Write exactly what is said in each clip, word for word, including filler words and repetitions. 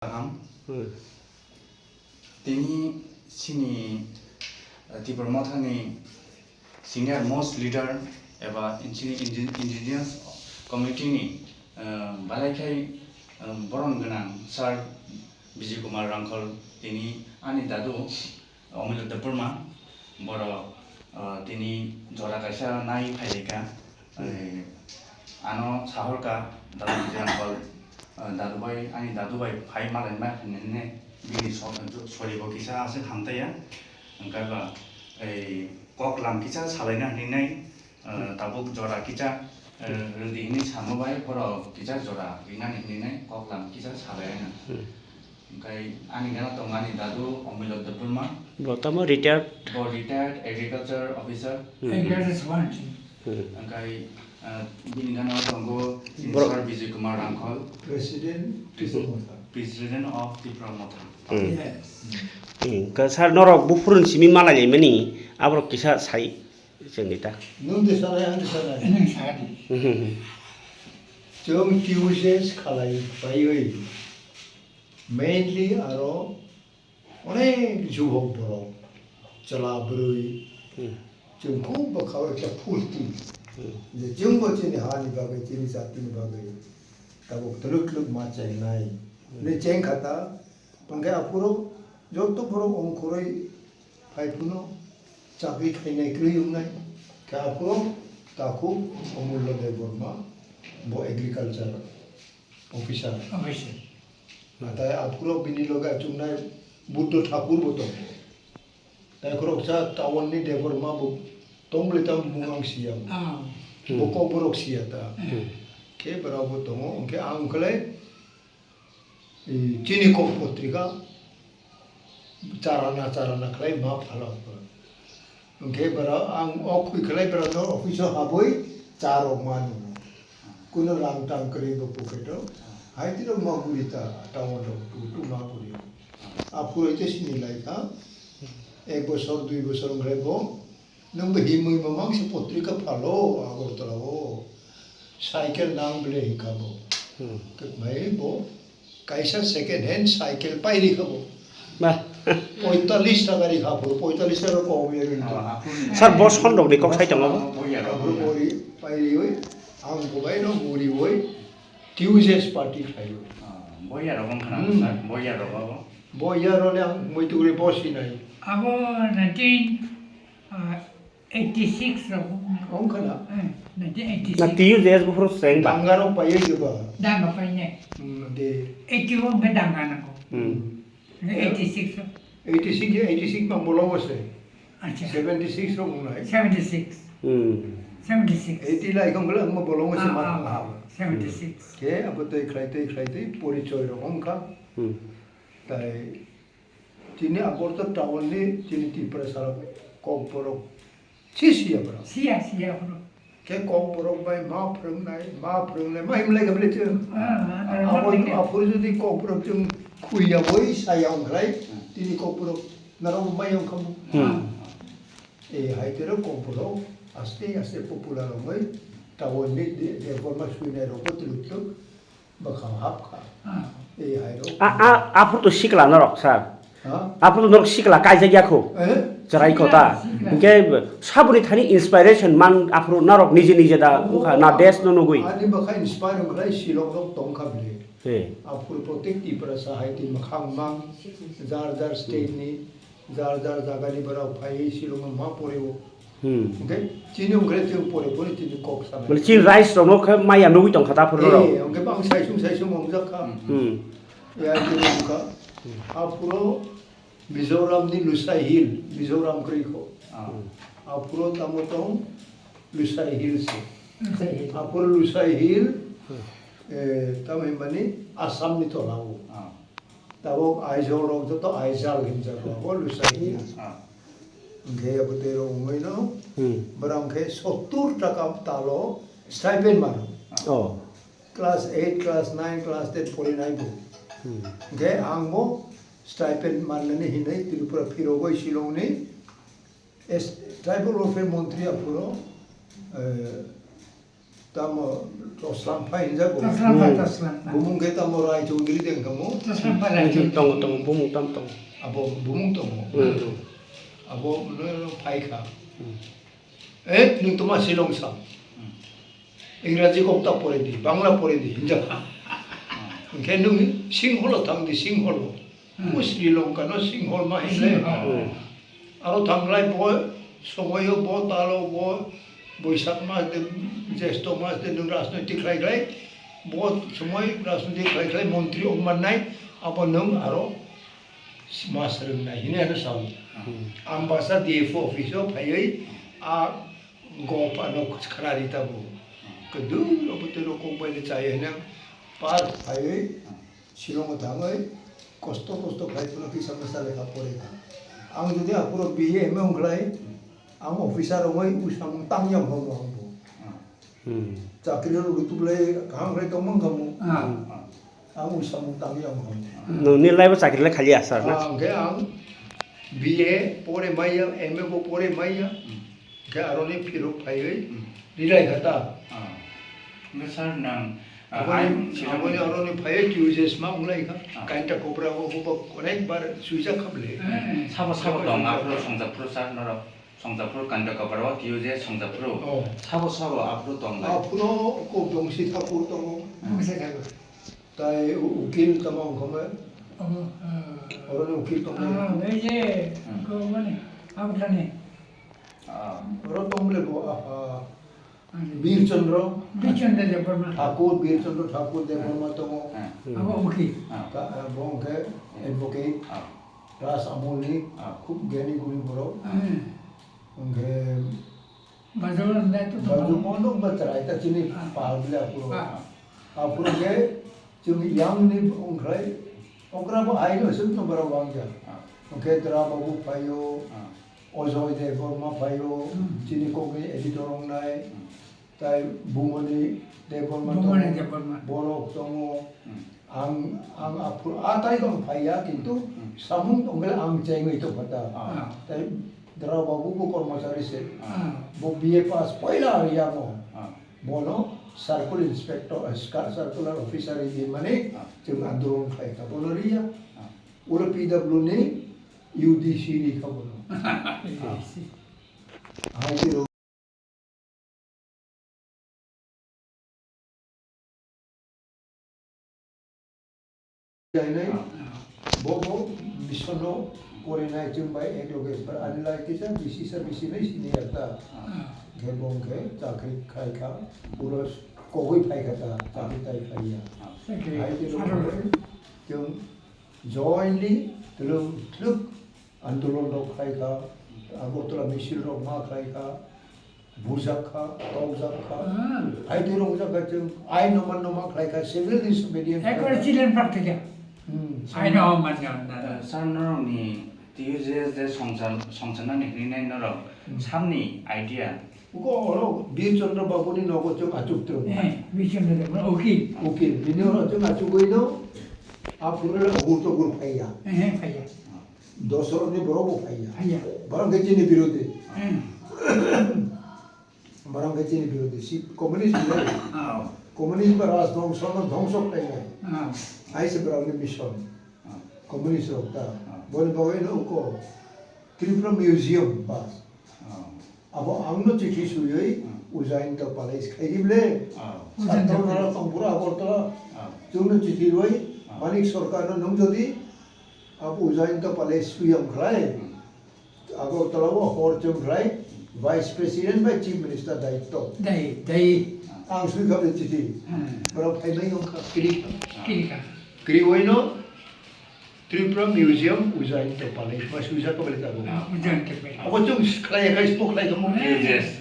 Kaham. Hmm. Tini chini, eh, Tipra Mothani senior most leader eba chini indi-, indigenous community ni, eh, balai khai, eh, borom gwnang Sir Bijay Kumar Rangkhol tini ani dadu Omilo Debbarma, borok, ah, tini jora kaisa nai phailaikha. Hmm. Eh, ano sahorkha, dadu Bijay Rangkhol, ah, dadu bai, ani dadu bai phai malaima hinwi bini so-, soribo kisa aswk hamtaiya. Hwnkhe ba, ei, kok lam kisa salaina hinwi nai, ah, tabuk jora kisa, eh, rwdi hinwi samo bai borok kisa jora rinani hinwi nai kok lam kisa salaiya. Hmm. Hwnkhe ani gana tongo ani dadu Omilo Debbarma. Bo tamo retired? Bo retired agriculture officer. Hmm. Agriculture one. Hmm. Hwnkhe, ah, bini gana tongo Bro- Sir Bijay Kumar Rangkhol. President, Tipra Motha. President of Tipra Motha. Hmm. Yes. Hmm, ka sir norok buphuruni simi malai laimani aborok kisa sai chengdi ta. Nwng de sanai, ang de sanai. Nwng sa di. Hmm, hmm, hmm. Chwng T U S khalai paiwi. Mainly aro onek jubok borok, chwla bwrwi, Hmm. chwng khub bwkhao ekta phurti. Hmm. Je chwngbo chini hani bagwi, chini jatini bagwi tabuk twlwk twlwk ma chengnai. Hmm. Hwnwi chengkha ta, hwnkhe aphuru joto borok ongkhorwi phai phano chakri khainai kwrwi wngnai. Khe aphuru takhuk Omullo Debbarma, bo agriculture officer. Officer. Nathai aphuru bini loge achuknai Buddho Thakur bo tongo. Tai khoroksa town ni Debbarma bo tong bwle tamo mung ang siya bo. Ah. Bo Hmm. Kokborok siya ta. Hmm. Khe borok bo tongo, hwnkhe ang khlai, eh, chini kok potrika charana charana khlai ma phala. Hwnkhe borok ang o khwi khlai borok no office o habwi cha rok ma nwngo. Kuno rang tang kwrwi bo pocket o. Hai tino ma guri ta town rok tu tu ma guri. Aphuru hai te sini lai kha. Ek bosor, dui bosor wngkhe bo. Nwng bo himwi mamang se potrika phalo Agartala o. Cycle nang bile hinkha bo. Hmm. Khe mai bo. Kaisa second hand cycle pai rikha bo. Ba. Poitalis taka rikha bo, poitalis taka kom ya rin. Ah, aphuru ni. Sir, bo son rok ni kok sai tongo bo? Boya rok. Aphuru bo ri, pai riwi, ang bo bai no muri boi, T U S party khlai o. Ah, boya rok wng khna Hmm. sir, boya rok abo. Boya rok le ang moi tuguri bo sinai. Abo nineteen, ah, eighty six rok. Wng khna? Eh, nineteen eighty six. Na T U S buphuru seng ba? Danga rok pai ye ba? Danga pai ne. Hmm, de. Eighty one khe danga nango. Hmm. Eighty six rok. Eighty six, eighty six ma bolongo se. Acha. Seventy six rok wng nai. Seventy six. Hmm. Seventy six. Eighty lai kong bela ma bolongo se Ah, ma ah, ah. Seventy six. Ke abo tei khlai tei khlai tei porichoi rok wng kha. Hmm. Tai Chini Agartala town ni chini Tiprasa rok Kokborok si siya borok. Siya, siya borok. Khe Kokborok bai ma phwrwngnai, ma phwrwngnai, ma himlai khe bwle chwng. Ah, ah, ah, Abo ah, aphuru jodi Kokborok chwng khuiya boi saya wngkhlai, tini Kokborok narok mai wngkha mo. Hmm. Eh, hai tero Kokborok aste aste popular wngwi town ni de-, Debbarma suinai rok bo twlwk twlwk. Bwkhao hapkha. Ah. Ei hai rok. A, a, aphuru to sikla norok, sir. Ha? Aphuru to norok sikla kaijak ya kho. Eh? Chwrai kho ta. Sikla, sikla. Hwnkhe saboni thani inspiration man aphuru norok nije nije da Oh, wngkha na desh no nugwi. Ani bwkha inspire wngkhlai Shillong rok tongkha bile. He. Aphuru protek Tiprasa hai twi mwkhang mang jar jar state ni Jar jar jaga ni borok phaiwi Shillong o ma pore o. Hmm. Hwnkhe chini wngkhe chwng pore phone chini kok sanai. Bole chini rice rok no khe maya nugwi tongkha ta phuru rok. Eh, hwnkhe bang saisung saisung wngjak kha. Hmm. Ya chini wngkha. Aphuru Mizoram ni Lushai Hill, Mizoram kwrwi kho. Ah. Aphuru tamo tong Lushai Hill se. Lushai Hill. Aphuru Lushai Hill, eh, tamo hinmani Assam ni tola o. Ah. Tabuk Aizawl rok joto Aizawl hinjak rok, abo Lushai Hill. Ah. Hwnkhe abo tei rok wngwi no, Hmm. borok hwnkhe sottur taka talo stipend mano. Oh. Class eight, class nine, class ten porinai bo. Hmm. Hwnkhe ang bo stipend mannani hinwi Tripura phirogwi Shillong ni S-, Tribal Welfare Montri aphuru, eh, Tamo Toslam phai hinjago. Toslam phai, hmm, Toslam phai. Bumung khe tamo Rai Chaudhuri de wngkha mo. Toslam phai Rai Chaudhuri. Tongo, tongo, bumung tam tongo. Abo bumung tongo. Hmm, hmm. Abo no phai kha. Hmm. Eh, nwng toma Shillong sa. Hmm. Ingraji kok ta pore di, Bangla pore di, hinjak. Hmm. Hwnkhe nwng Singholo thang di, Singholo. Hmm. Bo Sri Lanka no Singhol ma hinle. Singhol. Hmm. Aro thanglai bo somoyo bo talo bo Boisak mas de, Jesto mas de nwng rajnoitik khlai khlai bo somoi rajnoitik khlai khlai montri wng mannai abo nwng aro mas rwngnai hinwi ano sao. Hmm. Ambasa D F O office o phaiwi a gop ano khwna ri tabuk. Kwdwng abo tei rokok bai le chai hwnwi pass phaiwi Shillong o thangwi kosto kosto khlai phano kisa masa lekha pore kha. Ang jodi aphuru B A M A wng khlai, ang officer wngwi usamung tangya wngkha mo ang bo. Hmm. Chakri rok tublai kaham khlai tongma wngkha mo. Ah. Ang usamung tangya wngkha mo. Nini life o chakri le khali asa na? Ah, hwnkhe ang B A pore maya, M A bo pore maya. Hwnkhe aroni phirok phaiwi rilai kha ta. Ah. Hwnkhe sir nang, ah, aboni, ayang sirok aboni ni aroni phaiwi T U J S ma wnglaikha. Ah. Kainta Kopra o bo onek bar suijak kha bwle. Hmm. Sabo, sabo tong, aphuru songjaphuru sir norok. Songjaphuru Kainta Kopra o T U J S songjaphuru. Oh. Sabo, sabo aphuru tong lai. Aphuru ko Bongsi Thakur tongo. Hmm. Bongsi Thakur. Tai u-, ukil tamo wngkha mo? Omo, ah. Oroni ukil tong lai. Ah, bai je, hmm, ko mani, abo thani. Ah. Oro tong bwle bo, ah, ah. Ani. Bir Chandra. Bir Chandra Debbarma. Thakur, Bir Chandra Thakur Debbarma tongo. Hmm. Abo ukil. Ah. Ta, ah, bo hwnkhe advocate. Ah. Raj amolni, ah, khub gyani guni borok. Hmm. Hwnkhe Baju rok nai to Baju tong. Mono ba chwrai ta chini, ah, pal bile aphuru. Ah. Aphuru khe chwng yang ni wngkhai okra bo ai no sum no bara wangya. Ah. Hwnkhe Dra Babu phaio, ah, Ojoy Debbarma phaio, hmm, chini kokni editor wngnai. Hmm. Tai Bumoni Debbarma tongo. Bumoni Debbarma. Borok tongo. Hmm. Ang, ang aphuru, a tarikh ang phaiya, kintu, hmm, samung tongkhe ang chengwi tongkha ta. Ah. Tai Dra Babu bo kormochari se. Ah. Bo B A pass poila riyamo. Ah. Bono circle inspector, eh, sca-, circular officer ri mani, ah, chwng andolon khlai kha. Bono riya. Ah. Ulo P W ni U D C ri kha bono. Ah. U D C. Hai tiro. Jainai, ah, bo bo mission no korinai chwng bai ek loge ani lai kisa bisi sa bisi nai senior ta. Ah. Khe bo khe chakri khai kha, puro kogwi phai kha ta, chakri tai phai ya. Ah. Hai tiro chwng jointly twlwng twlwk andolon rok khai kha, Agartala misil rok ma khai kha, bujak kha, tokjak kha. Hmm. Hai twi rok jak kha, chwng ai noman noman khlai kha, civil disobedience khlai kha. Ekbar children park theke. Hmm. Ai no man no na. Sir, norok ni T U J S je songchar, songchar nani hwnwi nai norok, hmm, samni idea. Uko oro Bir Chandra Babu ni nogo chwng achuk twrwng. Eh, Bir Chandra Babu, ukil. Ukil. Bini oro chwng achugwi no, aphuru le ogur togur phaiya. Eh, phaiya. Dosrok ni borok bo phaiya. Phaiya. Borok khe chini birodhi. Hmm. Borok khe chini birodhi. Si communist birodhi. Oh. Communist ba raj dhongso no dhongso khlainai. Oh. Hai se borok ni mission. Oh. Communist rok ta. Oh. Boni bagwi no uko Tripura Museum bas. Oh. Abo ang no chithi swiwi, hmm, Ujjain to palace khai di ble. Ah. Ujjain to palace. Satro nara tongpura Agartala. Ah. Chwng no chithi rwi, ah, Manik Sarkar no nwng jodi abo Ujjain to palace suyam khlai. Hmm. Agartala o hor chwng khlai, Vice President bai Chief Minister daitto. Dai, dai. Ang swi kha ble chithi. Hmm. Borok phai mai wng kha, kiri kha. Kiri kha. Kiri wai no, Tripura Museum, Ujjain to palace, ma swijak kha bele tabuk. Ah, Ujjain to palace. Abo chwng khlai ya kha, sbo khlai kha mo. Yes.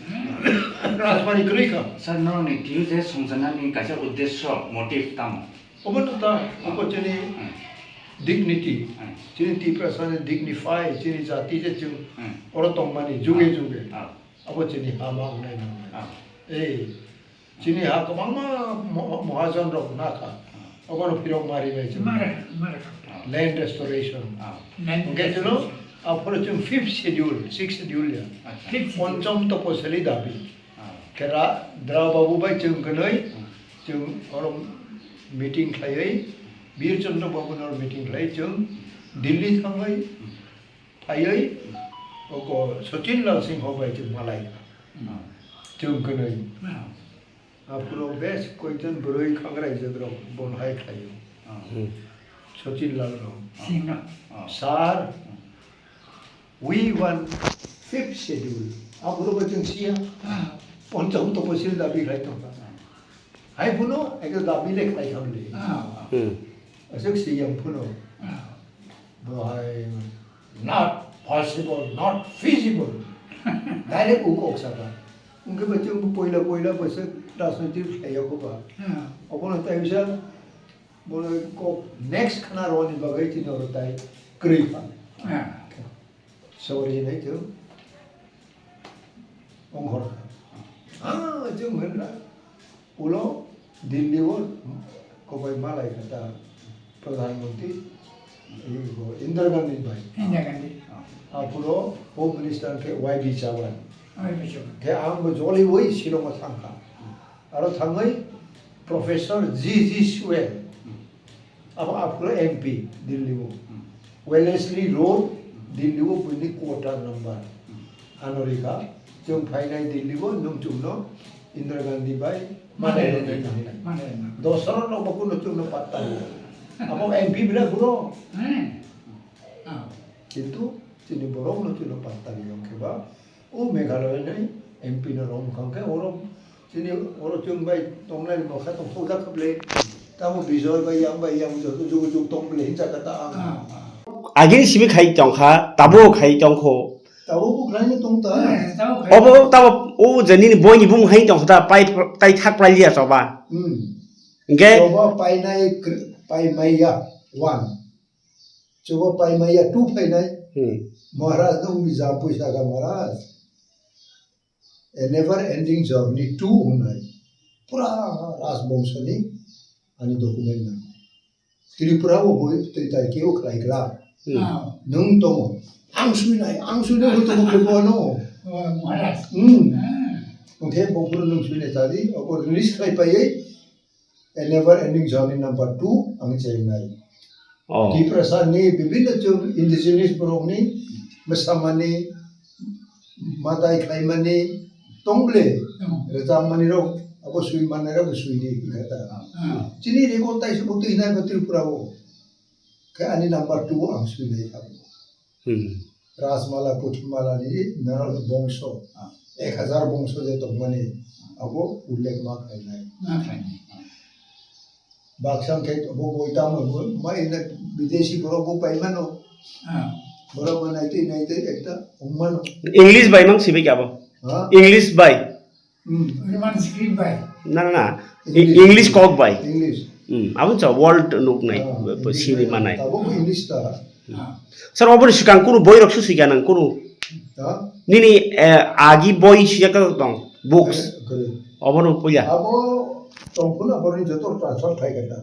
Rajbari kwrwi kha. Sir, norokni T U J S songcharnani kaisa uddesyo, motive tamo? Obo no ta, hmm, obo chini, hmm, dignity. Hmm. Chini Tiprasa ni dignify, chini jati je chwng, hmm, oro tongmani, juge, ah, juge. Ah. Abo chini ha ma wngnai nangnai. Ah. Eh, chini ha kwbangma mo-, mohajon rok na kha. Obono phirok mari bai chini. Mara, mara kha. Land restoration. Ah. Land restoration. Hwnkhe chwng aphuru chwng fifth schedule, sixth schedule ya. Acha. Fifth schedule. Ponchom toposali dabi. Ah. Kera Drao Babu bai chwng kwnwi, chwng oro meeting khlaiwi, Bir Chandra Babu no meeting khlai, chwng Delhi thangwi, phaiwi, oko Sachin Lal Singh bai chwng malai. Chwng kwnwi. Aphuru bes koijon bwrwi khangraijak rok bon hai khlaio. Hmm. Sachin Lal rok. Singh no. Sir, we want fifth schedule. Aphuru bo chwng siya. Poncham toposil dabi khlai tongkha. Hai phunu ekta dabi le khlai khamle. Hmm. Aswk siyang phunu. Bo hai not possible, not feasible. Direct u kok saka. Wngkhe bo chwng bo poila poila bo se rajnoitik khlaiya kho ba. Obono tai bisa bono kok next khna rwni bagwi chini oro tai kwrwi phan. Sorry hinwi chwng ongkhor kha. Ah, chwng hwnla ulo Delhi o kobai malai kha ta Pradhan Mantri, Indira Gandhi bai. Indira Gandhi. Aphuru Home Minister khe Y B Chavan. Y B Chavan. Khe ang bo joli oi Shillong o thang kha. Aro thangwi Professor G G Swell. Abo aphuru M P Delhi o. Wellesley Road, Delhi o buini quarter number. Ano rikha, chwng phainai Delhi o, nwng chwngno Indira Gandhi bai manai rwnai hinwi. Manai rwnai. Dosaro rok bo kuno chwngno patta rwya. Abo M P bwlai buro. Hmm. Ah. Kintu chini borok no chwngno patta rwya, wngkhe ba O Meghalaya ni M P no rong kha khe oro chini oro chwng bai tongnai bo kha tong thok jak kha ble. Tamo Bijoy bai yang bai yang joto jugo jug tong ble hinja kha ta ang. Agini simi khai tong kha, tabo khai tong kho. Tabo bo khlai no tong ta. Obo tabo o je nini boi ni bung hai tong kha ta pai tai thak pai liya choba. Hmm. Hingke choba pai nai kr-, pai mai ya one. Chuba pai maya two phainai. Hmm. Maharaj no ungni jam puisa kha Maharaj. A never ending journey two wngnai. Pura Raj bongso ni ani document nang. Tripura o boi twi tai kebo khlai glak. Hmm. Ah. Nwng tongo. Ang suinai, ang suinai bo tongo kebo ano. Oh, Maharaj. Hmm. Ah. Oke, bokoro nwng suinai tadi, obo release khlai paiwi. A never ending journey number two ang chengnai. Oh. Tiprasa ni bibhinno chwng indigenous borok ni mwsamani, madai khlaimani, tongle, hmm, rwchapmani rok, abo swi mannai rok swi di hwnkha ta. Hmm. Chini record taisa bo twi nai bo Tripura o. Khe ani number two ang swi nai kha. Hmm. Rajmala, Puthimala ni narwkni bongso, ah, ek hazar bongso je tongmani, abo ullekh ma khlainai. Ma khlainai. Baksa khe bo boi tamo bo, ma ina bidesi borok bo pai mano. Ah. Borok bo naitwi naitwi ekta wng mano. English bai mang sibai khe abo. Ha? English bai. Hmm. Roman script bai. Na, na, na. English. English kok bai. English. Hmm. Abo cha world nuk nai, ah, English sini bai. Manai. Abo bo English ta. Ah. Sir, oboni swkang kunu boi rok su swikha nang kunu? Ha? Nini, eh, agi boi sijak tong, books. Eh, kore. Obono puya. Abo tongphuna boroni joto transfer khai kha ta.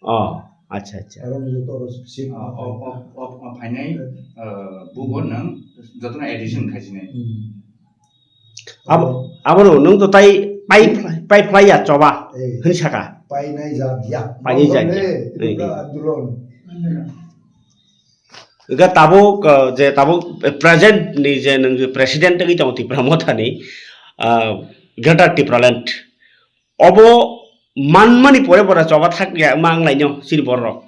Oh, acha, acha. Aro ni joto oro seat. Ah, o, o, o, o, phainai, eh, bugo nang jotono edition khaijinai. Hmm. Abo, abono nung to tai pai, pai phlai ya choba, eh, hin saka. Pai nai ja ya. Pai nai ja ya. Bondon le, eh, Tripura eh. Andolon. Ga tabuk, eh, je tabuk present ni je nung je president tagi tong Tipra Motha ni, ah, Greater Tipraland. Obo manmani pore pore choba thak ya ma wng laino chini borok.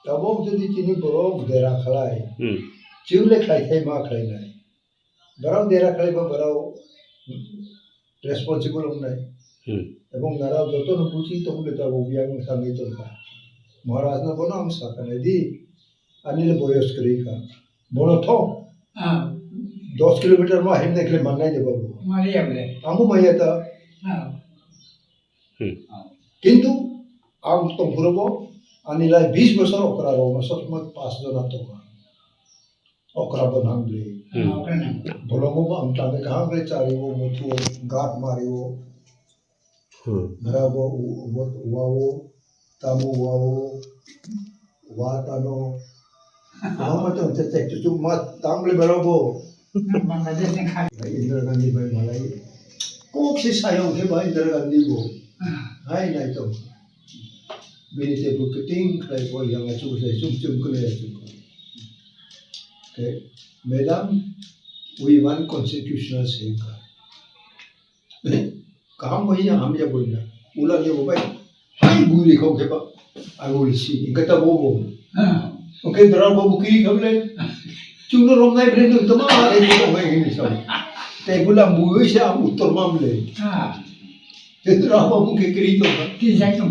Tabuk jodi chini borok dera khlai, hmm, chwng le khlai thai ma khlai nai. Borok dera khlai ba borok responsible wng nai. Hmm. Ebong nara joto no buji tong le tabuk yang wng thangwi tong kha. Maharaj no bono ang sa kha nai di. Ani le boyos kwrwi kha. Bono tho. Ah. Dos kilometer ma himnai khe mannai de babu. Maliya ble. Ang bo maya ta. Ah. Hmm. Kintu ang tongphuru bo ani lai bis bosor okra rok no sob somoi pas jona tongo. Okra bo nang ble. Hmm. Ah, okra nang. Bolongo bo ang tangwi kaham khe chari o, muthu o, gat mari o. Hmm. Mara bo u-, u-, wa o, tamo wa o, wa tano. Kwbangma tong chek chek chuchuk ma tamo le mara bo. Bangladesh ni kha. Indira Gandhi bai malai. Kok se sayong khe ba Indira Gandhi bo. Hai nai to. Bini tebo kiting khlai bo yang achu sai chum chum kle achu. Okay. Madam, we want constitutional safeguard. Kaham bai ya hamya bai na. Ula ya bai. Hai bui ri khau khe ba. I will see. Ingka ta bo bo. Okay, dara babu kiri khable. Chungno rom nai bre nung tama ai ko ngai ni sa. Tai bula bui sa uttor mam le. Te dara babu ke kiri to. Kiri jai to.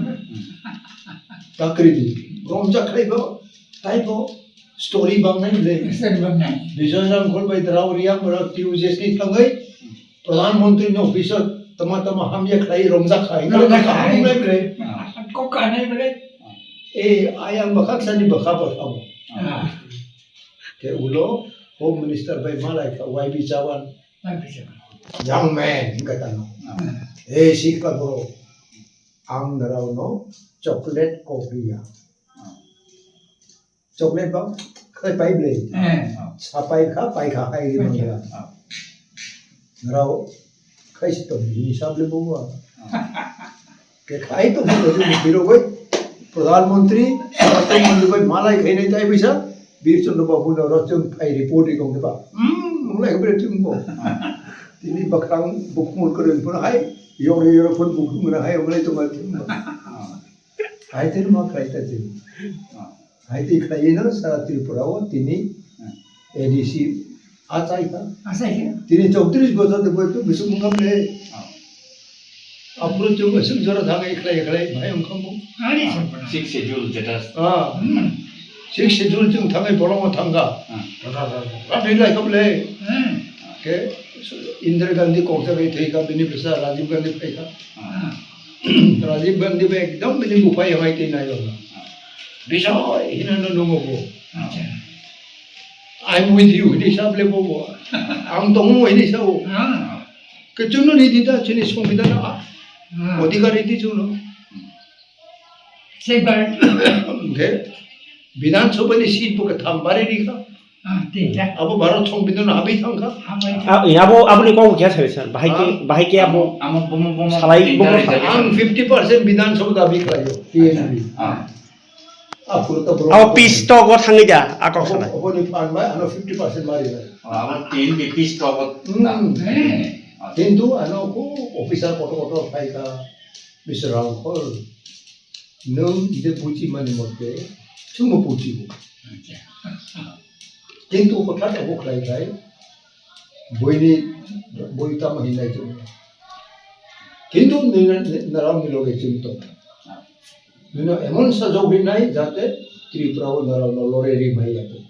Ta kiri di. Rom ja khai ba. Tai bo story bang nai le. Story bang nai. Bijoy Rangkhol bai dara ria mara T U J S ni thangai. Pradhan Mantri ni office o tama tama hamya khlai romjak khai. Romjak khai. Hamya khlai. Kok kanai bele. Eh, ayang bakha sani bakha bakha mo. Ke ulo Home Minister bai malai kha Y B Chawan. Young man, kata no. Eh, sikla bro. Ang narao no chocolate coffee ya. Chocolate ba khai pai ble. Sa pai kha, pai kha, hai ri mangla. Rao khai si tong ni sab le bo wa. Ke khai to mo ni biro bai. Pradhan Mantri, Rashtra Mantri bai malai khai nai tai bisa. Bir Chandra Babu na rachung khai report i kong ba. Hmm, mulai bre chung bo. Tini bakrang bukmul kore pun hai. Yong yong pun bukmul hai, mulai to mal chung. Hai tini ma khai ta chung. Hai twi khlaiwi no sara Tripura o tini A D C achai kha. Achai kha. Tini chowtris bosor de boy to bising mungkam le. Apro chung bising jora thangai khlai khlai bhai mungkam bo. Sixth schedule jeta. Ah. Sixth schedule chung thangai bolong thangka. Rapi lai kap le. Ke Indira Gandhi koksa bai thai kha, bini bisa Rajiv Gandhi phai kha. Rajiv Gandhi bai ekdom bini buphai hai twi nai rok. Bijoy hino no nungo bo. Acha. I'm with you hini sab le bo bo. Ang tongo hini sabo. Ke chunu ni dida chini songbidan a. Odhikar di chunu. Safeguard. Ke Bidhan Sabha ni seat bo ke tham bare ri kha. Abo Bharat Songbidan no habwi thangkha. Abo, abo ni kok kya sari sir? Bahai ke, bahai ke abo. Amo bomo bomo salai bomo salai. Ang fifty percent Bidhan Sabha dabi khlaio, T N V. Abo pisto go thangwi da, a kok salai. Abo ni phan bai ano fifty percent mari bai. Abo T N V pisto go. Kintu ano ko officer koto koto phaikha, Mister Rangkhol. Nwng je buchi mani mote, chwngbo buchigo. Kintu hothat abo khlai khlai, boini, boi tamo hinai chwng. Kintu nini, narao ni loge chwng tong. Nino emon sajok hinai jate Tripura o narao no lore ri mai yate.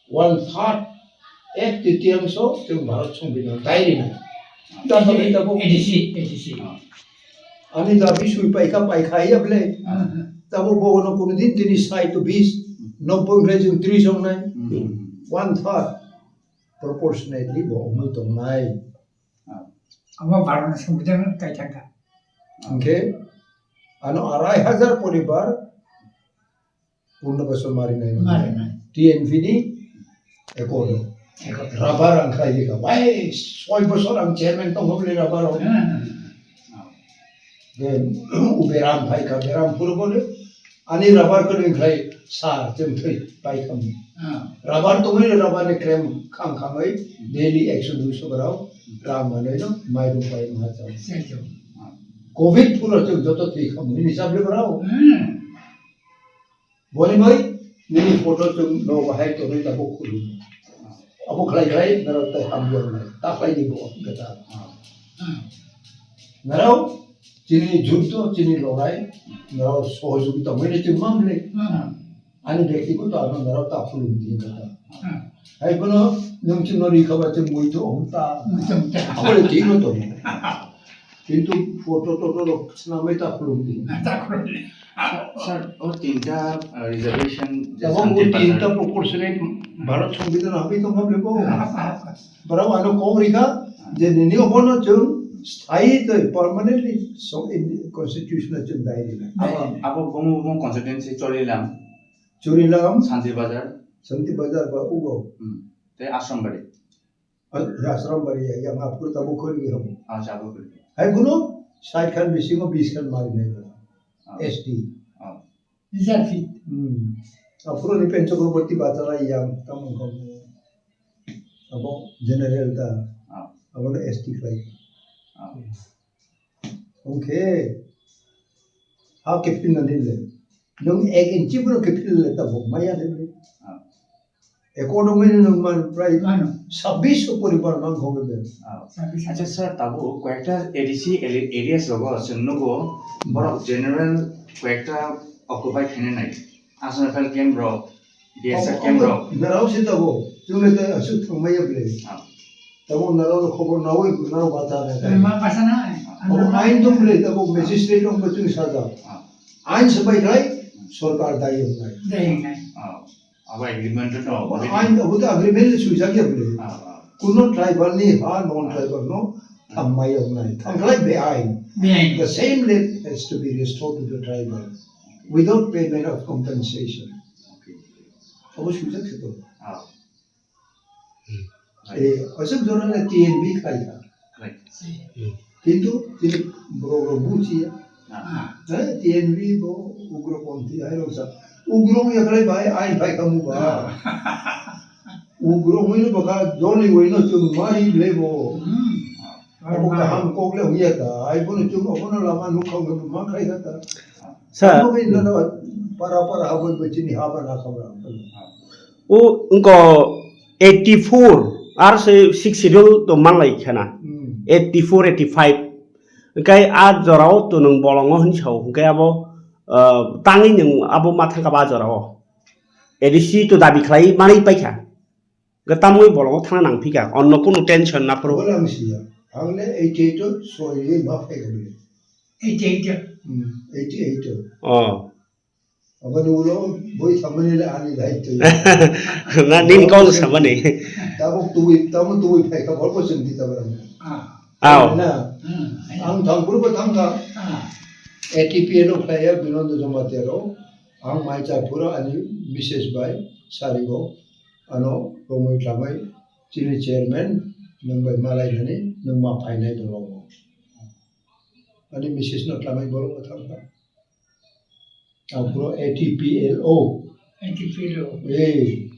One third, ek titiyangso chwng Bharat Songbidan dai rinai. Tamo hinai tamo A D C, A D C. Ani dabi sui paikha, paikha ya ble. Tamo bogono kono din tini sait to bis, nobboi ble chwng tris ong nai. One third proportionately bo ongoi tong nai. Amo Bharat Songbidan kai thangkha. Hingke ano arai hajar poribar Purno bosor mari nai. Mari nai. T N V ni accord o. Accord. Rubber ang khlai di ka. Wai, soi bosor ang chairman tong hobli rubber o. Then, u beram phai ka, beram phuru bole. Ani rubber ko ni khlai sa, jem thai, pai kam. Rubber to mai rubber ni krem khang khang ai, daily ekso duiso barao, ram manai no, mai dum pai ma chao. Covid phuru chum joto thai kam, ni sab le barao. Boni bai nini photo chwng no bahai tonwi tabuk khulum. Abo khlai khlai norok tai hamjak nai. Ta khlai di bo gata. Norok chini juddo, chini lorai, norok sohojogita mane chwng mamle. Ani byaktigoto ano norok ta khulum di gata. Hai bono nwng chwngno ri khaba chwng mui to hum ta. Mui to hum ta. Abo le thik no tongo. Kintu photo toto rok swnamwi ta khulum di. Ta khulum di. Sir, o tinta, uh, reservation je Abo Santi bo tinta Bazar. Proportionate Bharat Songbidan habwi tong hable bo. Hap, hap, hap. Borok ano kok rikha je nini obono chwng sthayi tei permanently so in constitution o chwng dai rikha. Abo, abo bomo bomo constituency Chorilam. Chorilam. Santi Bazar. Santi Bazar ba ugo. Hmm. Tei Ashram Bari. Asrambari ya, yang apur tabuk khori habo. Acha, abo khori. Hai kuno sait khan bisingo bis khan mari nai bela. Ah. S T. Ah. Rijak fit. Hmm. Apuro ni pen Chakraborty Bachara yang tamung kong. Abo general ta. Ah. Abo na S T khlai. Ah. Oke. Ha kepin na dile. Nung ek inchi bro kepin le ta bo maya de. Ah. Economy ni nung man prai mano. Sabbish poribar man khong de. Ah. Sabbish. Acha sir, tabo koyekta A D C ele-, areas rogo chwng nugo, hmm, borok general koyekta occupy khaina nai. Asana fel camp rok, D S F camp rok. Narao se tabo, chwng le ta asuk thangmaya ble. Ah. Tabo narao khobor nawi narao bata na. Ma basa na. Abo ain dong ble tabo magistrate rok chwng saja. Ah. Ain sabai khai, sorkar dai wngnai. Dai wngnai. Ah. Abo agreement no. Abo ain, abo to agreement le swijak ya bole. Ah, ah. Kuno tribal ni ha non tribal no thammai wngnai. Thangkhlai be ain. Be ain. The same land has to be restored to the tribal without payment of compensation. Okay. Abo swijak se to. Ah. Eh, aswk jora le T N V khai kha. Right. Kintu tini borok rok buchiya. Ah. Eh, T N V bo ugroponthi hai rok sa. Ugro wngya khlai bai ain phai kha mu ba. Ah. Ugro wngwi no baka joni wai no chwng ma ri le bo. Hmm. Abo kaham kok le wngya ta. Ai bono chwng abono lama nuk kha wngwi ma khai kha ta. Sa. Abo wngwi no para para abo bo chini haba na kha ba. O wngkha eighty four, ar se six schedule to manlai khana. Hmm. Eighty four, eighty five. Hwnkhe a jorao to nwng bolongo hwnwi sao. Hwnkhe abo, ah, tangwi nwng abo ma thangkha ba a jorao. A D C to dabi khlai manwi paikha. Hwnkhe tamwi bolongo thangna nangphikha. Onno kunu tension naphuru. Wala ang siya. Ang le eighty eight o soi ma phai kha bole. Eighty eight o? Hmm, eighty eight o. Oh. Aboni ulo boi samani le ani daityo. Na nini kok samani. Tabuk tubui, tabuk tubui phai kha, bol bol sing di tabuk. Ah. Aw. Na. Hmm. Ang thang puru bo thang kha. Ah. A T P L o khlai ya Binondo Jamatia ro. Ang mai cha pura ani missus bai sari go. Ano romoi tlamai chini chairman nung bai malai nani nung ma phainai bolong. Ani missus no tlamai bolong thang kha. Aphuru A T P L O. A T P L O. Eh.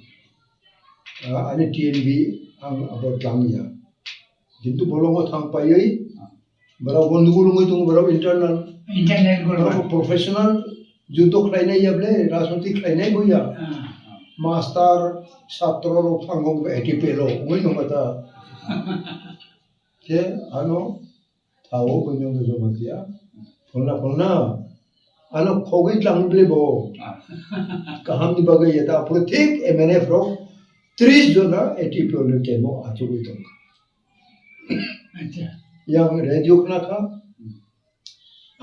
Ah, ani T N V ang abo tlang ya. Kintu bolongo thang paiwi, borok gondogol wngwi tongo, borok internal. Internal borok. Borok professional, judo khlainai ya ble, rajniti khlainai bo ya. Ah. Master, satro rok thango A T P L O wngwi tongkha ta. Khe ano Tao buino no joba dia. Phulna phulna. Ano khogwi tlang ble bo. Ah. Kaham ni bagwi ya ta phuru thik M N F rok tris jona A T P L ni kemo achugwi tong. Acha. Yang radio khna kha.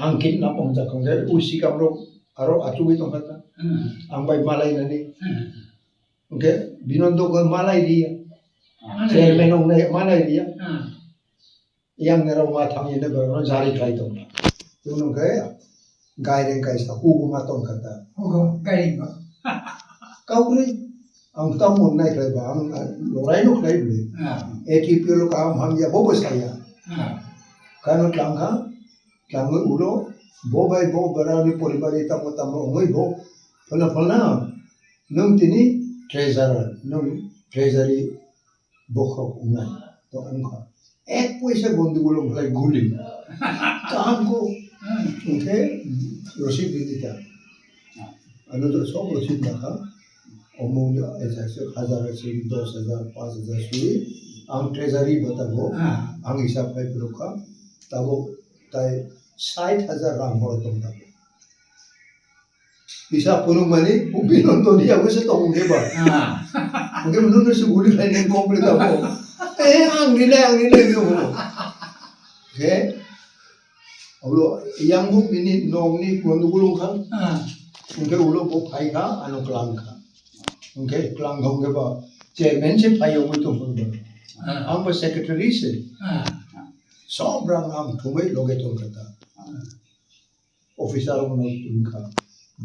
Ang kidnap ong jak ong jak usi kam rok aro achugwi tong kha ta. Hmm. Ang bai malai nani. Hmm. Oke, Binondo ko malai ri ya. Ah. Chairman ong nai malai ri ya. Ah. Yang nero ma thang yene berno jari khlai tong. Tun khe gaireng kaisa hugo ma tong kata. Hugo, gaireng ba. Kaukri, ang tamo nai khlai ba, ang lorai no khlai bli. Ah. A T P L o kaham ham ya, bo bo saya. Ah. Kano tlang kha, tlang ulo, bo bai bo berani poribar tamo tamo ongoi bo, phalna phalna, nung tini treasurer, nung treasury bokhorok wngnai, to wngkha. Ek poisa gondogol wngkhlai guli. Kaham kho. Hwnkhe rosik ridi ta. Ano to sob rosik nakha. Omo wngya ek hajar, hajar ase, dos hajar, panch hajar suri. Ang treasury batago. Ah. Ang hisab khai philok kha. Tabok tai sait hajar rang horo tong tabok. Bisa phunukmani, Binondo ni yago se tong hwnkhe ba. Ah. Hwnkhe nung no se guli khlai nai complete abo. Eh, ang rinai, ang rinai, hwnkhe bono. Hwnkhe, ulo yang buk nini nokni kono gulung kha. Ah. Hwnkhe ulo bo phai kha, ano klang kha. Hwnkhe klang kha hwnkhe ba chairman se phai yogwi tong phuru ba. Ah. Ang ba secretary se. Ah. Sob rang ang thumwi loge tong kha ta. Ah. Officer rok no twi kha,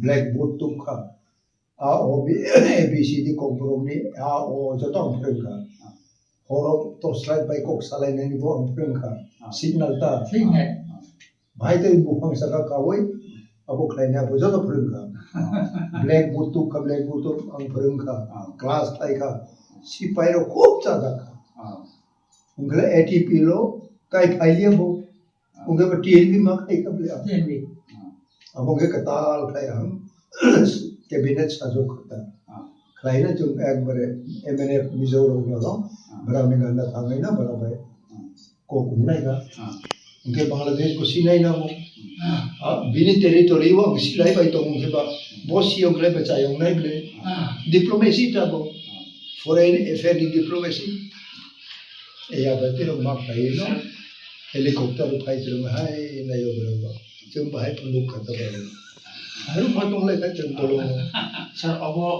blackboard tuk kha, a o b, a b c d kok borok ni a o joto ang phrwng kha. Borok torchlight bai kok salainani bo ang phwrwngkha. Ah. Signal ta. Signal. Bahai tei buphang saka kawi abo khlaina abo joto phwrwngkha. Blackboard tubkha, blackboard tub ang phwrwngkha. Ah. Class khlaikha. Sipai rok khub chajakha. Ah. Wngkhe A T P lo tai phaiya bo. Wngkhe bo T N V ma khai kha bwle. T N V. Abo wngkhe kwtal khai ang cabinet sajwk kha ta. Ah. Khlaina chwng ekbare M N F Mizo rok no, ah, borok ni gana thangwi no borok bai, ah, kok wngnai kha. Ah. Hwnkhe Bangladesh bo sinai nango. Ah. Ah, bini territory o ang silai bai tongo hwnkhe ba, bo si wngkhe ba chayong nai bwle. Ah. Diplomacy ta bo. Ah. Foreign affair ni diplomacy. Eya bai tei rok ma khlai no. Sir. Helicopter rok phai tong hai nai o borok ba. Chwng bahai phunuk kha ta bai. Haru ma tong lai kha chwng tolo. Sir, obo